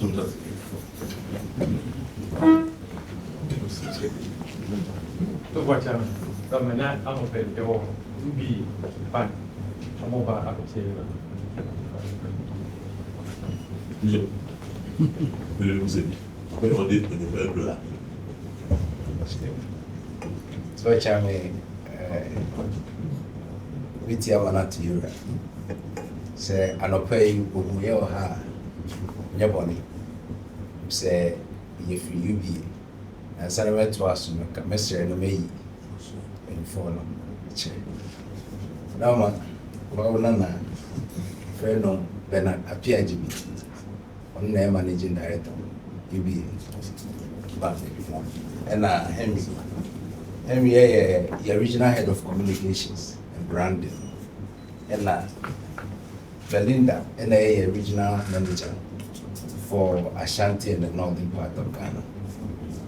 So Chairman, metia ma no ato yɛwura sɛ anɔpa yi ohu yɛ wɔ ha a, nyɛ bɔne sɛ yɛfiri UBA. Ansa na mɛtoa so no, ka mɛsrɛ no mɛyi mpanyinfoɔ no kyerɛ na ma wawo nana frɛ no Bernard Appiah Gyebi. Ɔno na ɛyɛ managing director UBA Bank. Ɛna Henry yɛ yɛ regional head of communications and branding. Ɛna Belinda ɛna ɛyɛ regional manager for Ashanti and the northern part of Ghana.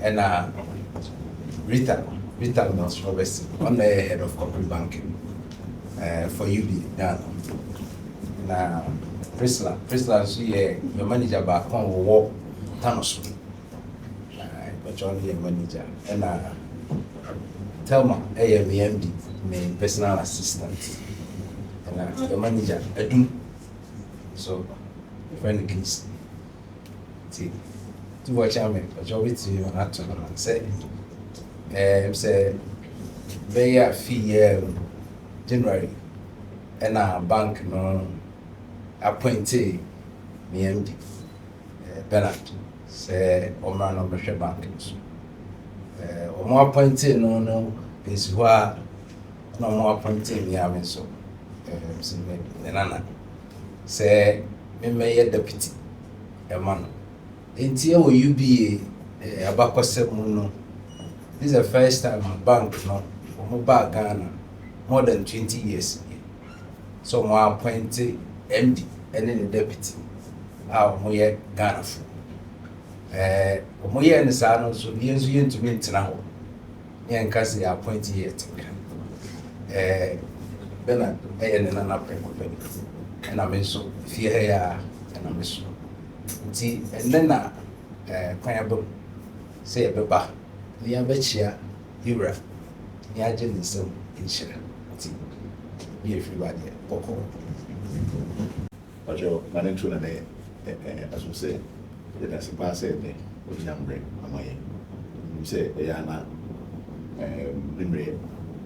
Ɛna Rita Mills Robertson, ɔno na ɛyɛ head of corporate banking for UBA Ghana. Na Priscilla nso yɛ manager baako a wɔwɔ Tano so. Mpɛkyɛ ɔno yɛ manager. Ɛna Thelma ɛyɛ me MD, me personal assistant. Ɛna yɛ manager Adum so yɛfrɛ no Kingsley. Nti tufoɔ kyɛn ɔkyɛ wobɛtumi ma ato no sɛ sɛ bɛyɛ afi yɛ mu January ɛna bank no appointee me MD Bernard sɛ ɔmmra na ɔmmɛhwɛ bank no so. Ɔmo appointee no nsi hɔ a na ɔmo appointee me a me nso sɛ me nana sɛ memmɛyɛ deputy ɛma no. Nti ɛwɔ UBA abakɔsɛm mu no, this is the first time a bank no wɔn baa Ghana more than 20 years nie so wɔn appoint MD ɛne ne deputy a wɔn yɛ Ghanafo. Wɔn yɛ no saa no nso, yɛn nso yɛntumi ntena hɔ ne yɛn nka sɛ yɛ appoint yɛ te nka. Bernard ɛyɛ ne nana prɛko pɛ, ɛna me nso fie ha yi a ɛna me so. Nti ɛnnɛ na kwan aba mu sɛ yɛbɛba na yɛabɛkyia yɛwura na yɛagye ne nsam nhyira. Nti ne yɛfiri ba deɛ bɔkɔɔ. Ɔkyerɛ ma ne nto na ne aso sɛ yɛda ase paa sɛ ɛnɛ ɔgyina mmerɛ ama yɛn. Nim sɛ ɛyɛ ana ne mmerɛ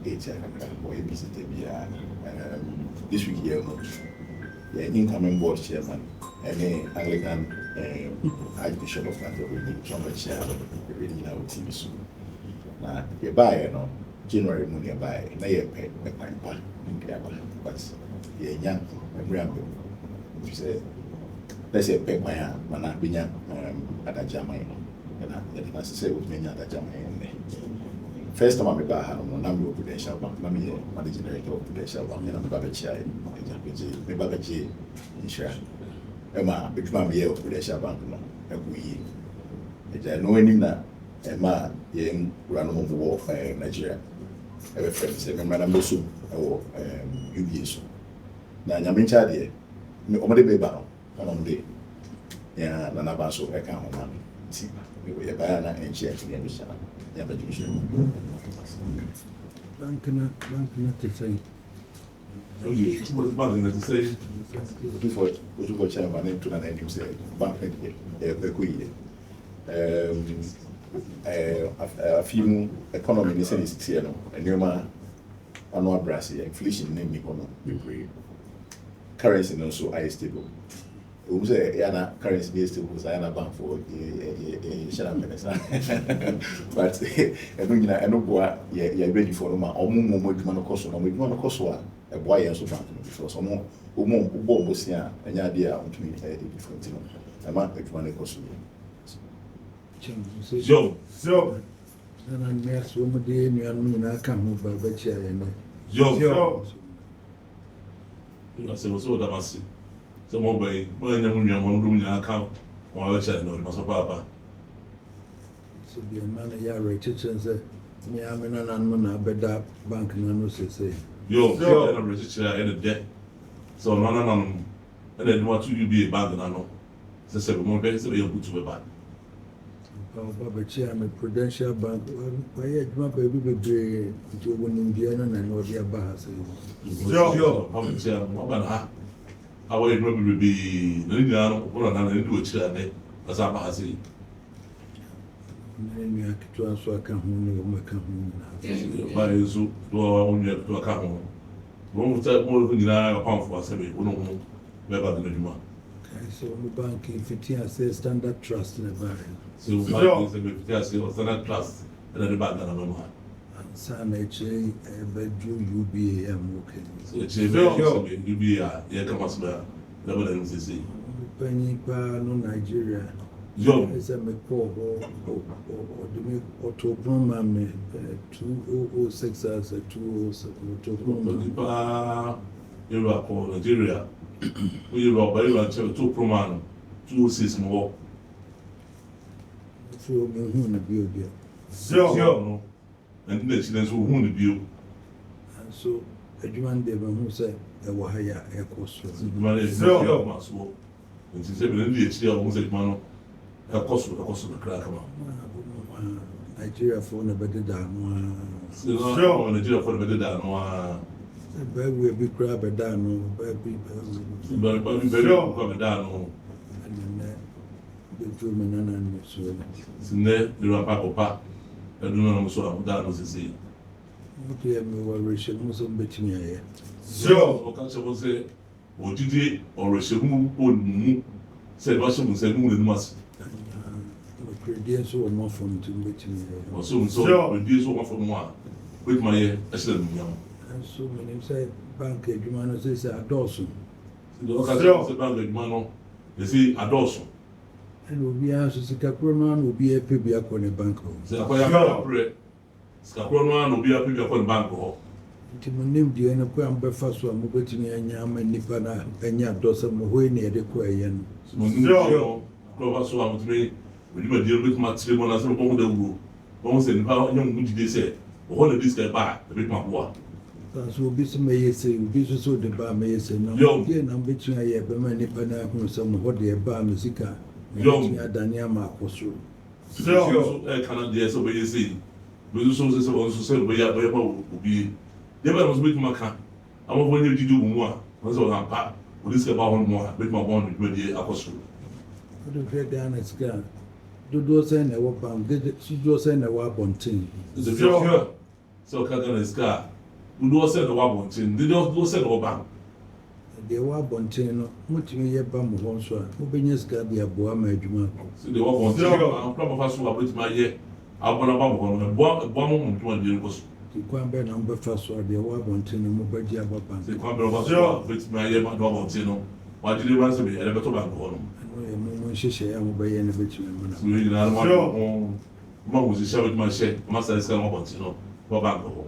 ɛtia kakra, ɔyɛ busy da biara. This week yɛ no, yɛn incoming board chairman ɛne Anglican Archbishop of Canterbury so ɔbɛkyia ɛbɛ nyinaa wɔ TV so. Na yɛbaeɛ no, January mu ne yɛbaeɛ na yɛpɛ ɛkwan pa ne aba, but yɛnya mmerɛ ambɛ mu ɛfiri sɛ na sɛ yɛpɛ kwan a mana bɛnya adagye ama yɛn no, ɛna yɛde no ase sɛ wotumi anya adagye ama yɛn nnɛ. First time a mebaa ha no, na mewɔ Prudential Bank, na meyɛ managing director of Prudential Bank, ɛna meba bɛkyia agya bɛgye, meba bɛgye nhyira ɛma adwuma a meyɛ wɔ Prudential Bank no ɛkɔ yie. Agya ɛno anim na ɛma yɛn wuranom wɔ Nigeria ɛbɛfrɛ me sɛ memmra na mbɛsom ɛwɔ UBA so. Na Nyame nkyɛ adeɛ, ɔmode beba no ɛna ɔmode yɛn nanaba nso ɛka ho ma me. Nti yɛbaeɛ a na ɛnkyɛ nti yɛbɛhyɛ na yɛabɛgye nhyira. Bank na te sɛn? Bank na te sɛ Otumfoɔ chairman ne nto na n'anim sɛ bank no deɛ ɛkɔ yie. Afi mu economy ne sɛne siteɛ no, nneɛma ano abrɛ ase, inflation ne nni hɔ no bebree, currency no nso ayɛ stable. Ɛwom sɛ ɛyɛ na currency no yɛ stable saa, ɛyɛ na bankfoɔ yɛhyɛ na mpɛnɛ saa, but ɛno nyinaa ɛno boa yɛ adwadifoɔ no ma ɔmo mu ɔmo adwuma no kɔ so. Na ɔmo adwuma no kɔ so a, ɛboa yɛn nso bank no, because ɔmo bɔ ɔmo si a ɛnyɛ adeɛ a ɔntumi ɛyɛ edifoɔ, nti no ɛma adwuma no kɔ so yie. Yo. Yo. Nana mmea so wɔn de nuanom nyinaa ka ho ba bɛkyia yɛn nɛ. Yo. Yo. Sɛ wɔ sɛ wɔda m ase sɛ mo ba yi mo anya mo nua mo dom nyinaa ka wɔn abɛkyɛ no ɔde ma so paapa. So deɛ mma no yɛ awerɛkyekyerɛ sɛ mmea me nananom na abɛda bank no ano seesei. Yo. Yo. Ɛna awerɛkyekyerɛ a ɛne dɛ sɛ ɔno anananom ɛna ɛde mo ato UBA bank n'ano. Sɛ sɛ monhwɛ sɛ bɛyɛ mputu bɛba. Ampa ɔba bɛkyeaa me Prudential Bank, wayɛ adwuma baabi bebree nti ɔwɔ nimdeɛ no na ɛna ɔde aba ha sɛ. Ɔba bɛkyeaa me, waba no ha a wayɛ adwuma bebrebee na ne nyinaa no ɔna na n'ani di w'akyiri a nnɛ wasan aba ha sei. Ne nua ketewa nso aka ho ne wɔn ɛka ho nyinaa. Ɔbaeɛ nso de wɔn nua ketewa ka ho. Wɔn sɛ wɔn nyinaa yɛ ɔpamfoɔ asɛm wɔn ho bɛba de n'adwuma. Kae sɛ wɔn bank mfiti aseɛ Standard Trust na ɛbaeɛ. Sɛ wɔn bank sɛ mfiti aseɛ Standard Trust ɛna de baa Ghana mɛma. Ansa na akyire yi ɛbɛduru UBA a mo kɛ ni. Sɛ akyire bɛyɛ sɛ UBA a yɛka ho asɛm a ɛbɛba n'anim seesei. Wɔn panyin paa no Nigeria. Yom. Ɛsɛ mekɔɔ hɔ ɔde me ɔtoo pono maa me 2006 asɛ 2007 ɔtoo pono maa me. Ɔde paa yɛwura kɔ Nigeria. Woyɛwura ɔba yɛwura nkyɛn ɔtoo pono maa no 2006 mu hɔ. Afei ɔmehu no bio deɛ. Zio no, na ne n'akyi no nso ohuu no bio. Nanso adwuma no deɛ mahu sɛ ɛwɔ ha yɛ a ɛkɔ so. Adwuma no yɛ adwuma bi a ɔma soɔ. Nti sɛ bi ne akyiri a wɔn sɛ adwuma no ɛkɔ so ɛkɔ so kakra kama. Nigeriafoɔ na bɛdeda ano ara. Sɛ Nigeriafoɔ na bɛdeda ano ara. Baabi bi koraa bɛda ano, baabi baabi. Baabi baabi koraa bɛda ano. Ɛnɛ nɛ bɛduru me nana no so. Nnɛ yɛwura pa akɔpa ɛduru nana so a ɔda ano sisi. Mo deɛ mewɔ awerɛhyɛmu sɛ mobɛtumi ayɛ. Zio ɔka kyerɛ mo sɛ wɔgyegye ɔwerɛhyɛmu wɔ ne mu sɛ ɛbɛhyɛ mo nsa mu n'anim ase. Nokorɛdie nso wɔ mo afam nti mobɛtumi ayɛ. Wɔsɛ mo sɛ nokorɛdie nso wɔ mo afam a wobɛtumi ayɛ ɛhyɛ n'animuonyam. Nso menim sɛ bank adwuma no sɛ adɔɔso. Sɛ ɔka kyerɛ mo sɛ bank adwuma no sɛ adɔɔso. Ɛna obiara nso sika korɔ no ara na obiara pɛ bi akɔ ne bank hɔ. Sɛ akɔyɛ abrɛ sika korɔ no ara na obiara pɛ bi akɔ ne bank hɔ. Nti mo nimdeɛ no kwan a mobɛfa so a mobɛtumi anya ama nnipa no anya dɔ sɛ mo hɔ yi na yɛde kɔ ɛyɛ no. Sɛ mo nimdeɛ no kwan fa so a motumi mo dwumadie no bɛtumi akyerɛ mu anaasɛ mobɔ ho dawuro na wɔn sɛ nnipa nya mo mu gyidie sɛ wɔ hɔ na de sika ba a ɛbɛtumi aboa. Nso obi sɛ mɛyɛ sei, obi nso sɛ ɔde ba a mɛyɛ sei, na deɛ na mobɛtumi ayɛ bɛma nnipa no ahunu sɛ mo hɔ deɛ ɛba a me sika mobɛtumi adane ama akɔ soro. Sɛ obi nso ɛka no deɛ sɛ ɔbɛyɛ sei, obi nso sɛ sɛ ɔno nso sɛ ɔbɛyɛ ɔbɛyɛ ma obi. Deɛ bɛyɛ no nso bɛtumi aka amanfoɔ nyɛ gyidi wɔ mu a, wɔn sɛ wɔn ampa wɔde sika ba hɔ nom a bɛtumi aboa wɔn dwumadie akɔ soro. Wode hwɛ Ghana sika a, dodoɔ sɛn na ɛwɔ bank, dodoɔ sɛn na ɛwɔ abɔnten? Sɛ ɔka Ghana sika a, dodoɔ sɛn na ɛwɔ abɔnten, dodoɔ sɛn na ɛwɔ bank? Deɛ ɛwɔ abɔnten no, motumi yɛ ba mo hɔ nso a, mobɛnya sika de aboa ma adwuma akɔ. Sɛ deɛ ɛwɔ abɔnten no, akora mofa so a mobɛtumi ayɛ aboa no aba mo hɔ no, ɛboa ɛboa mo ma mo dwumadie no kɔ so. Nti kwan bɛn na mobɛfa so a deɛ ɛwɔ abɔnten no mobɛgye aba bank? Sɛ kwan bɛn na mofa so a mobɛtumi ayɛ ma deɛ ɛwɔ abɔnten no moagye de ba sɛ ɛde bɛtɔ bank hɔ no? Ɛno yɛ mo mo nhyehyɛeɛ a mobɛyɛ no bɛtumi ama no Sɛ wei nyinaa no moadwene ho ma mo nhyehyɛe a mobɛtumi ahyɛ ama saa sika no wɔ abɔnten no ba bank hɔ.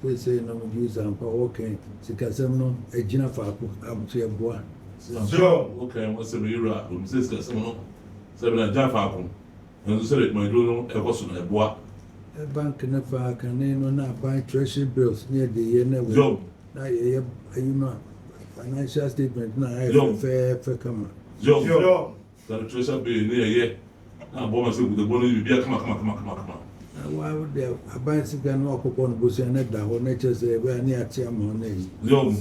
Seesei no megye sɛ ampa wɔka sikasɛm no agyina faako nti ɛboa. Sɛ wɔka ho asɛm yi wura onim sɛ sikasɛm no sɛ bɛn agyina faako nanso sɛdeɛ dwumaduro no ɛkɔ so no ɛboa. Bank no fa kane no na aban treasury bills ne yɛde yɛ na wɔ na yɛyɛ ayi no a financial statement na ayɛ fɛfɛɛfɛ kama. Yom sɛ treasury bill ne yɛyɛ na aboa ma sɛ nkutabo no yɛ biribiara kama kama kama kama kama. Na wa de aban sika no akɔbɔ no bosea na da hɔ na kyerɛ sɛ ɛbɛyɛ ne ate ama wo na ayi. Yom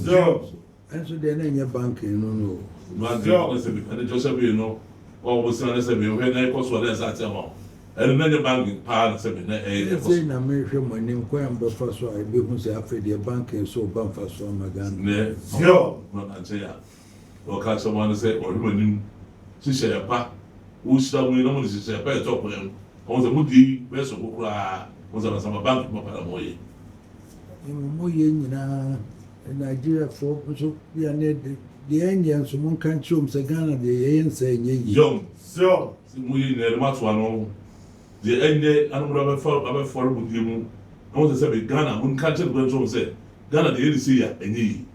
Ɛnso deɛ na ɛnyɛ banking no no. Banking no sɛ bi ɛne treasury bill no wɔn bosea no sɛ bi hwɛ na ɛkɔ so a na ɛsɛ ate ama wo ɛno na ɛnyɛ banking paa na sɛ bi na ɛyɛ ɛkɔ so. Seesei na mehwɛ mo anim kwan a mobɛfa so a ɛbɛhu sɛ afei deɛ banking so reba mfasoɔ ama Ghana. Nɛ na nkyɛn a wɔka kyerɛ mo ano sɛ wɔhwɛ mo anim hyehyɛ pa wɔhyira mo yi na mo de hyehyɛ pa ɛtɔ kwan mu wɔn sɛ mo deɛ yi bɛyɛ sɔko koraa wɔn sɛ nasama bank ma pa na mo yɛ. Mmom moyɛ nyinaa Nigeriafoɔ nso bia ne deɛ ɛnyɛ nso monka nkyerɛ wɔn sɛ Ghana deɛ yɛyɛ nsa ɛnyɛ yie. Yom sɛ moyɛ nyinaa de moato ano deɛ ɛnyɛ ano mo de abɛfa abɛfɔre mo deɛ mu na wɔn sɛ sɛbe Ghana monka nkyerɛ nokorɛ nkyerɛ wɔn sɛ Ghana deɛ yɛde sei a ɛnyɛ yie.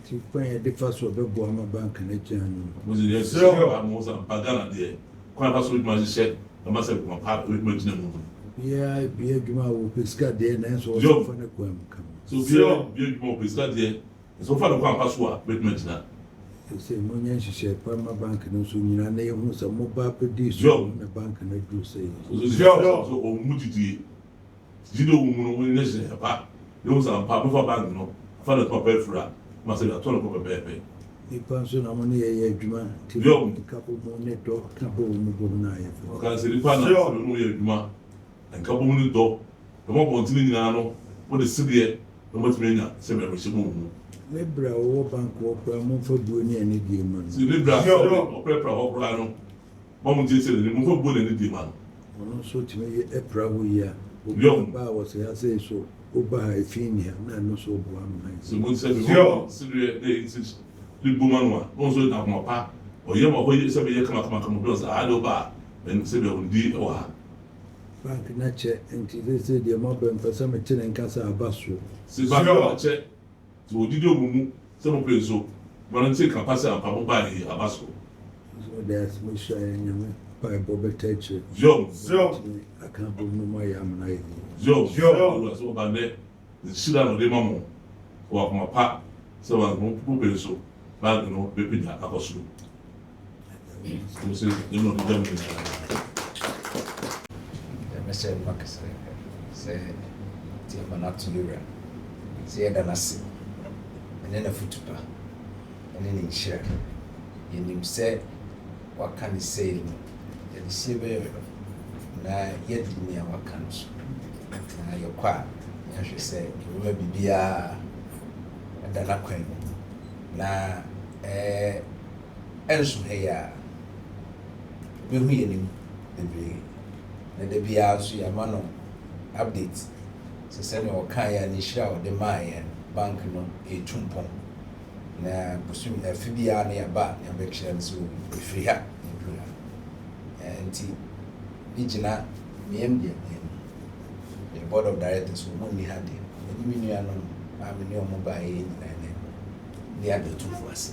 Nti kwan yɛde fa so ɛbɛboa ma bank no agyina no. Mo sɛ yɛ sɛ mo sɛ mpa Ghana deɛ kwan fa so bɛtumi ahyehyɛ ɛma sɛ kuma pa bɛtumi agyina mu no. Obiara bia adwuma a wɔpɛ sika deɛ nanso wɔsɛ fa ne kwan mu kama. So obiara bia adwuma a wɔpɛ sika deɛ nso wɔfa ne kwan pa so a bɛtumi agyina. Seesei monyɛ nhyehyɛe pa mma bank no nso nnyina na yɛnhu sɛ moba abɛdii so no na bank no aduru sɛ yi. So wɔn mu gyidie, gyidie wɔ mu no, monyɛ nhyehyɛe pa na yɛnhu sɛ ampa mofa bank no afa no ntoma pa afira ma sɛdeɛ atɔ no kɔ pɛpɛɛpɛ. Nnipa nso na mo ne yɛ yɛ adwuma nti mo nkabom ne dɔ ka bɔ mu bom na ayɛ fɛ. Ɔka sɛ nnipa na sɛdeɛ mo yɛ adwuma Nkabom ne dɔ bɛma abɔntene nyinaa no wode sedeɛ na wɔatumi anya sɛdeɛ awerɛhyɛmu wɔ mu. Ne berɛ a wɔwɔ bank hɔ koraa momfa buo ne anidie mma no. Sɛ ne berɛ a sɛdeɛ ɔprapra hɔ koraa no ma montietie n'anim, momfa buo ne anidie mma no. Ɔno nso tumi yɛ pra hɔ yie a, obi a ba a wɔsɛ ha sei so woba ha efi nni ha na ɛno nso boa ma yɛ. Sɛ mo sɛdeɛ mo sedeɛ ne ne buo ma no a, na ɔno nso nya akoma pa, ɔyɛ ma hɔ yɛ sɛdeɛ ɛyɛ kamakamakama, obi a ɔsɛ aha deɛ woba a sɛdeɛ ɔdidi wɔ ha. Bank no akyɛ nti seesei deɛ moaba mpɛ sɛ mete ne nka sɛ aba soɔ. Se bank no akyɛ nti wɔdidi ɔmo mu sɛ mopɛ nso ma no nte nka pa sɛ ampa mobaeɛ yi aba soɔ. Nso meda ase mohyira yɛn Nyame mpaebɔ bɛta akyire. Zion. Mobɛtumi aka abom no moayɛ amena ayɛ yie. Zion. Owura sɛ ɔba nnɛ nhyira na ɔde ma mo wɔ akoma pa sɛ mopɛ nso bank no bɛpagya akɔ soro. Mɛhyɛ no akɛsɛ sɛ nti ama no ato ne wura sɛ yɛda no ase ne n'afotu pa ne ne nhyira. Yɛnim sɛ waka no sei no, yɛde sie bɛyɛ no na yɛadi nea waka no so. Na yɛkɔ a, yɛahwɛ sɛ yɛbɛma biribiara ada n'akwan mu na ɛɛ Ɛnso ha yi ara, obehu yɛn anim bebree. Na da biara nso yɛama no update sɛ sɛnea ɔkaeɛ a ne nhyira a ɔde maa yɛn no, bank no ɛretu mpɔn. Na bosom afe biara no yɛaba a na yɛabɛkyerɛ no sɛ ɛfiri ha na ɛduru ha. Nti ne gyina meɛm deɛ meɛm. The board of directors wɔn nni ha deɛ, me ne me nuanom a me ne wɔn baeɛ nyinaa na ɛwɔ. Ne Adatumfo ase.